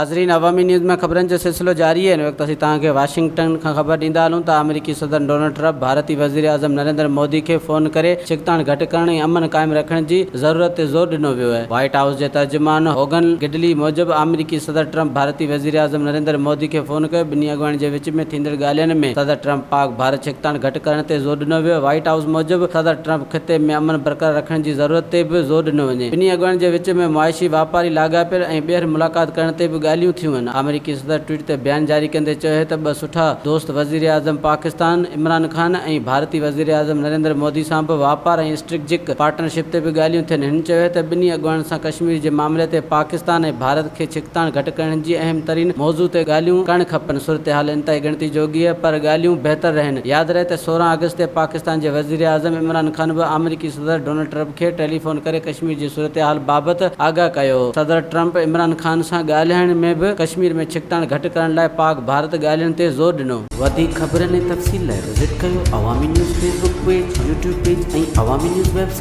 ناظرين عوامي نيوز ۾ خبرن جو سلسلو جاري آهي. هن وقت اسين توهان کي واشنگٽن کان خبر ڏيندا هلون ته آمريڪي صدر ڊونلڊ ٽرمپ ڀارتي وزيراعظم نريندر مودي کي فون ڪري ڇڪتاڻ گهٽ ڪرڻ ۽ امن قائم رکڻ جي ضرورت تي زور ڏنو ويو آهي. وائيٽ هائوس جي ترجمان هوگن گڊلي موجب آمريڪي صدر ٽرمپ ڀارتي وزيراعظم نريندر مودي کي فون ڪيو. ٻنهي اڳواڻن جي وچ ۾ ٿيندڙ ڳالهين ۾ صدر ٽرمپ پاڪ ڀارت ڇڪتاڻ گهٽ ڪرڻ تي زور ڏنو ويو. وائيٽ هائوس موجب صدر ٽرمپ خطي ۾ امن برقرار رکڻ جي ضرورت تي به زور ڏنو وڃي. ٻنهي اڳواڻن جي وچ ۾ معاشي، واپاري لاڳاپيل ۽ ٻيهر ملاقات ڪرڻ تي به ڳالهيون ٿيون آهن. آمريڪي صدر ٽوئيٽ تي بيان جاري ڪندي چيو آهي ته ٻه سٺا دوست وزيراعظم پاڪستان عمران خان ۽ ڀارتي وزيراعظم نريندر مودي سان به واپار ۽ اسٽريٽجڪ پارٽنرشپ تي به ڳالهيون ٿين. هن چيو آهي ته ٻنهي اڳواڻن سان ڪشمير جي معاملي تي پاڪستان ۽ ڀارت کي ڇڪتاڻ گهٽ ڪرڻ جي اهم ترين موضوع تي ڳالهيون ڪرڻ کپن، صورتحال انتهائي ڳڻتي جوڳي آهي پر ڳالهيون بهتر رهن. ياد رهي ته 16 آگسٽ تي پاڪستان جي وزيراعظم عمران خان به آمريڪي صدر ڊونلڊ ٽرمپ کي ٽيليفون ڪري ڪشمير جي صورتحال بابت آگاهه ڪيو هو. صدر ٽرمپ عمران خان سان ڳالهائڻ ۾ به ڪشمير ۾ ڇڪتاڻ گهٽ ڪرڻ لاء پاڪ ڀارت ڳالهين تي زور ڏنو. وڌيڪ خبرن ۽ تفصيل لاء وزٽ ڪيو Awami news Facebook page, YouTube page ۽ Awami news website.